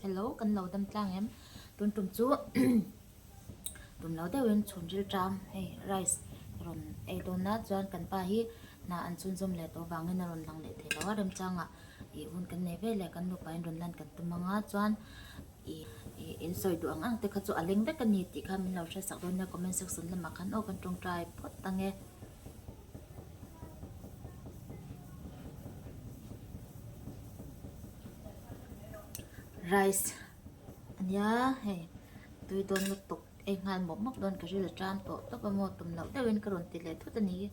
Hello kan lo dam tlang em tun tum chu tum lo deuhin chhun ril ṭam hei rice rawn ei dawn a chuan kan pa hi hna an chhunzawm leh tawh vangin a rawn lang leh thei lo a remchangah ih hun kan nei vel leh kan nupain rawn lan kan tum ang a chuan ih ih in sawi duh ang ang te kha chu a leng vek a ni tih kha min lo hriatsak dawn nia comment section lamah khan aw kan tawngtai phawt ang e. Rice ania hei tui dawn lutuk ei nghal mawp mawp dawn ka ril a tan tawh tawp a maw tum loh deuhin ka rawn ti leh thut a ni.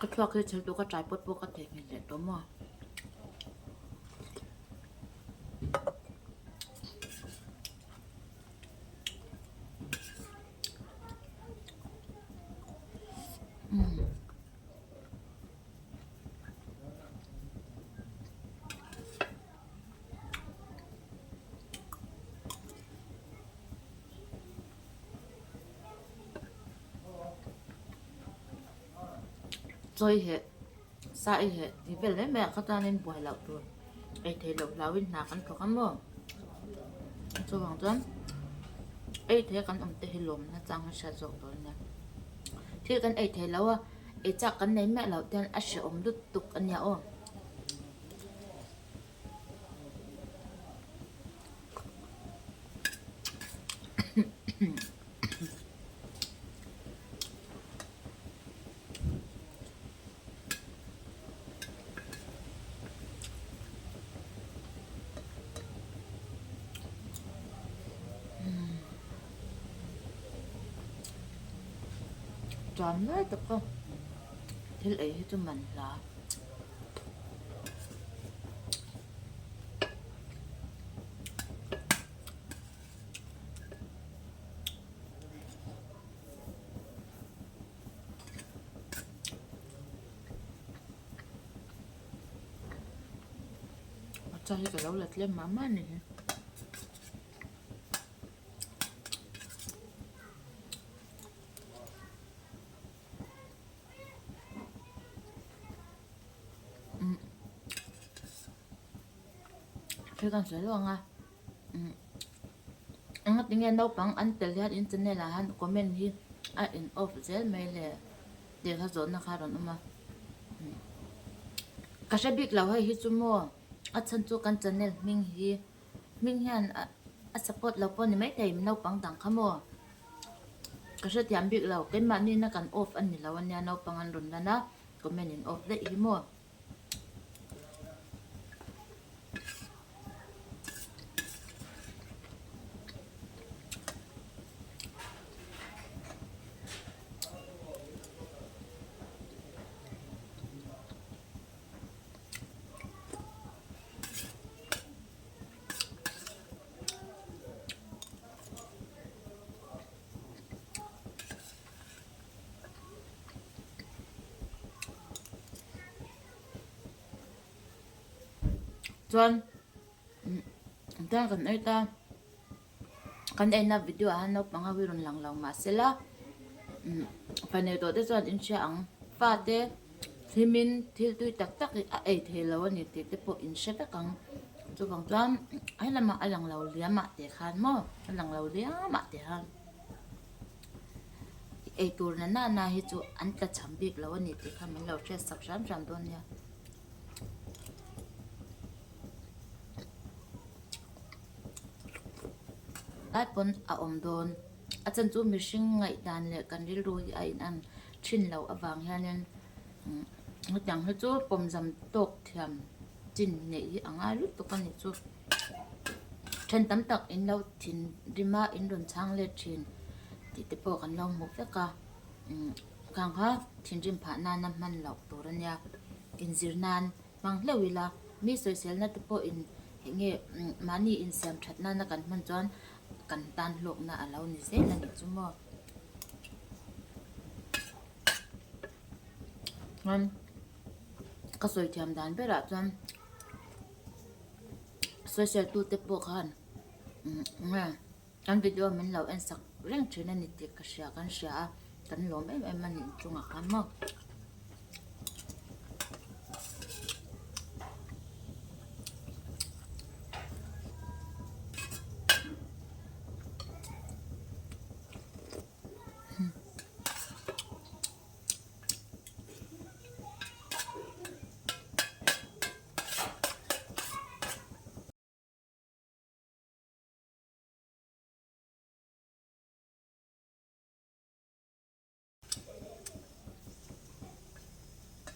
Ka thluak hi chhel tur ka tripod pawh ka theihnghilh leh tawh maw. Chawi heh sa i heh tih vel mai mai ah kha chuanin buai loh tur ei theih loh hlauhin hna kan thawk a maw chuvang chuan ei theih a kan awm te hi lawm nachang a hriat zawk tur a nia thil kan ei theih loh a. Ei chak kan nei miah loh ten a hrehawm lutuk a nia aw. Chuan lai tak a thil ei hi chu man hla. Acha hi ka lo la tlem mah mah a ni hi. Thil kan sawi luang a eng nga tinge naupang an tel hian in channel ah hian comment hi a in off zel mai le tih kha zawhna kha a rawn awm a ka hre bik lo hei hi chu maw a chhan chu kan channel hming hi. Hming hian a support lo pawh ni maithei naupang dang kha maw? Ka hrethiam bik lo, keimahni na kan off a ni lo ania naupang an rawn lan a, comment in off daih hi maw? Chuan tiang kan ei ta kan eina video ah hian naupang ho hi rawn lang lo mahsela fa nei tawh te chuan in hria ang fate Hlimin thil tui tak tak hi a ei thei lo a ni tih te pawh in hre vek ang. Chuvang chuan he lamah a lang lo liamah teh khan maw a lang lo liamah teh khan ei tur na nana hi chu an tla cham bik lo a ni tih kha min lo hriat sak hram hram dawn nia. Lai pawn a awm dawn. A chan chu mihring ngaihdan leh kan rilru hi a inang thin loh avang hianin hetiang hi chu pawmzam tawk thiam chin neih hi a ngai lutuk a ni chu. Then tam tak in lo thinrim a in rawn chhang let thin tih te pawh kan lo hmu vek a khang kha thinrim phah nana hman loh tur a nia inzir nan hmang hleuh ila mi sawiselna te pawh in eng nge mahni insiam that nana kan hman chuan kan tan hlawkna a lo ni zel a ni chu maw. Chuan ka sawi thiam dan berah chuan sawisel tute pawh khan nge kan video min lo en sak reng thin a ni tih ka hria kan hria a kan lawm em em a ni inchungah khan maw.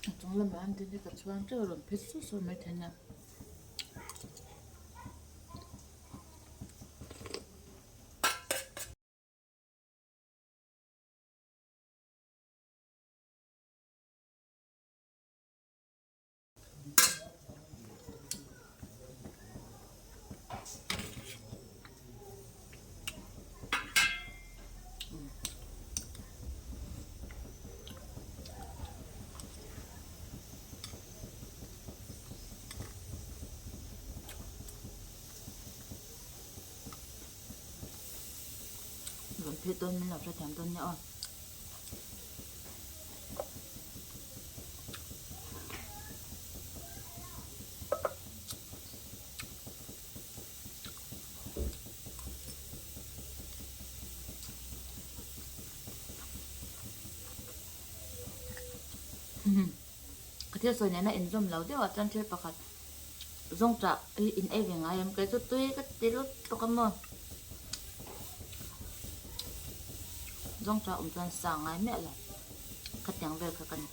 A chung lamah an tin hi ka chhuang teuh a rawn phit sur sur mai thei nia. Rawn phei dawn min lo hrethiam dawn nia aw. Ka thil sawi nena inzawm lo deuh ah chuan thil pakhat zawngchah hi in ei ve ngai em kei chu tui ka ti lutuk a maw zawngchah awm chuan sa ngai miah lo khatiang vel kha ka ni.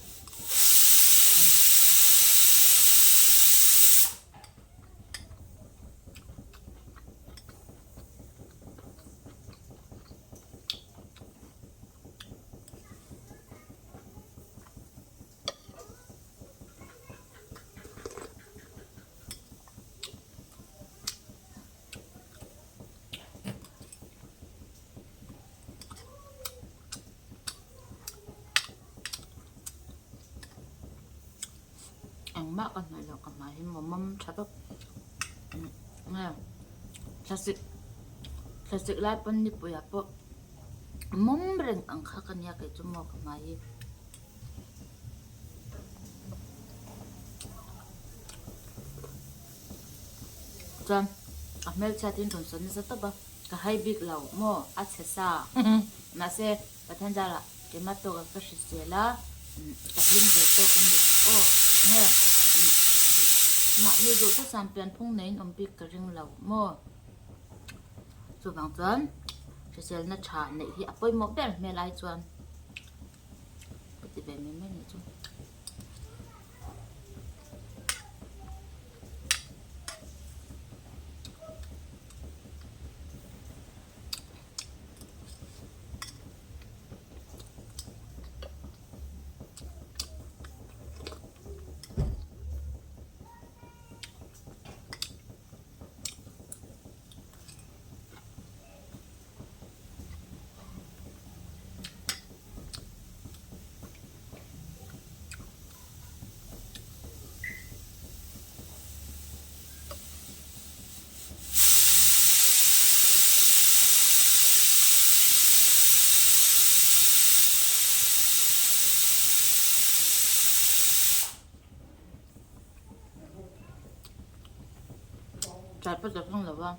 Engmah ka hnaih loh ka hmai hi maw mawm tha tawp nge thlasik thlasik lai pawn nipuiah pawh mawm reng ang kha ka nia kei chu maw ka hmai hi. Chuan a hmelchhiat in rawn sawi nasa tawp a ka hai bik lo maw a chhe sa mahse Pathian zarah keimah tawkah ka hrisel a ka hlim ve tawk a ni aw nge mahni duh chu sam pian phung neiin awm bik ka ring lo maw chuvang chuan hriselna tha neih hi a pawimawh ber hmel ai chuan. Ka ti ve mai mai nih chu. Tlai pawh ta thung lo va.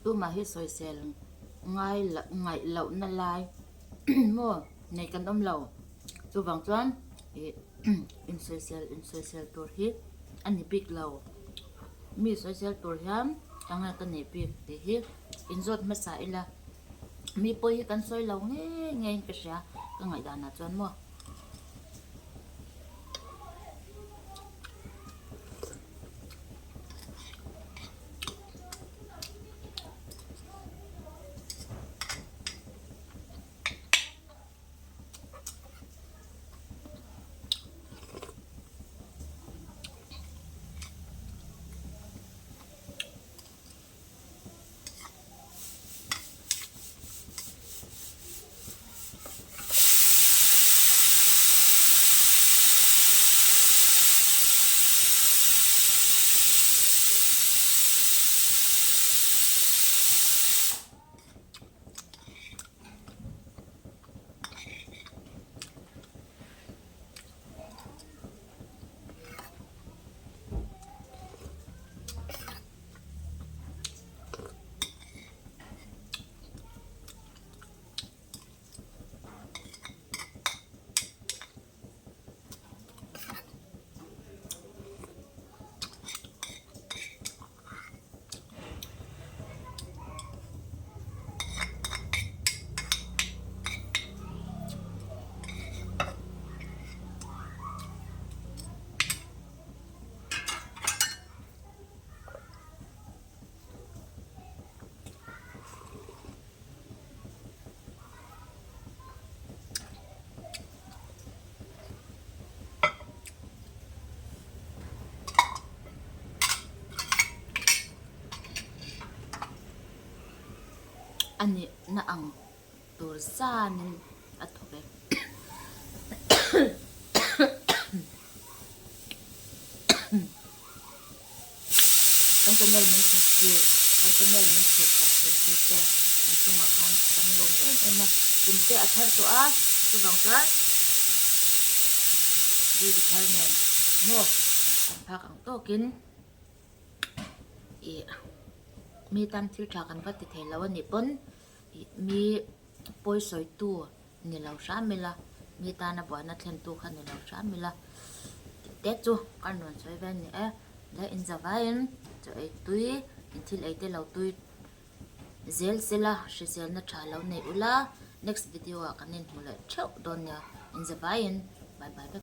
Tumah hi sawisel ngai loh ngaih lohna lai maw nei kan awm lo chuvang chuan ih insawisel insawisel tur hi a ni bik lo mi sawisel tur hian enge ka neih bik tih hi inzawt hmasa ila mi pawh hi kan sawi lo ngei ngeiin ka hria ka ngaihdanah chuan maw. A nihna ang tur zanin a thawk e. Kan channel min thlir, kan channel min thlir tak thin thu te an chungah khan kan lawm em em a, kum te a thar tawh a, chuvang chuan rilru thar nen maw kan phak ang tawkin ih mi tan thil tha kan va ti thei lo a nih pawn ih mi pawi sawitu ni lo hram ila, mi tana buaina thlentu kha ni lo hram ila tih te chu kan rawn sawi ve a ni e. Le inzavaiin chaw ei tui, in thil ei te lo tui zel sela hriselna tha lo nei ula, next video ah kan inhmu leh theuh dawn nia, inzavaiin bye bye vek.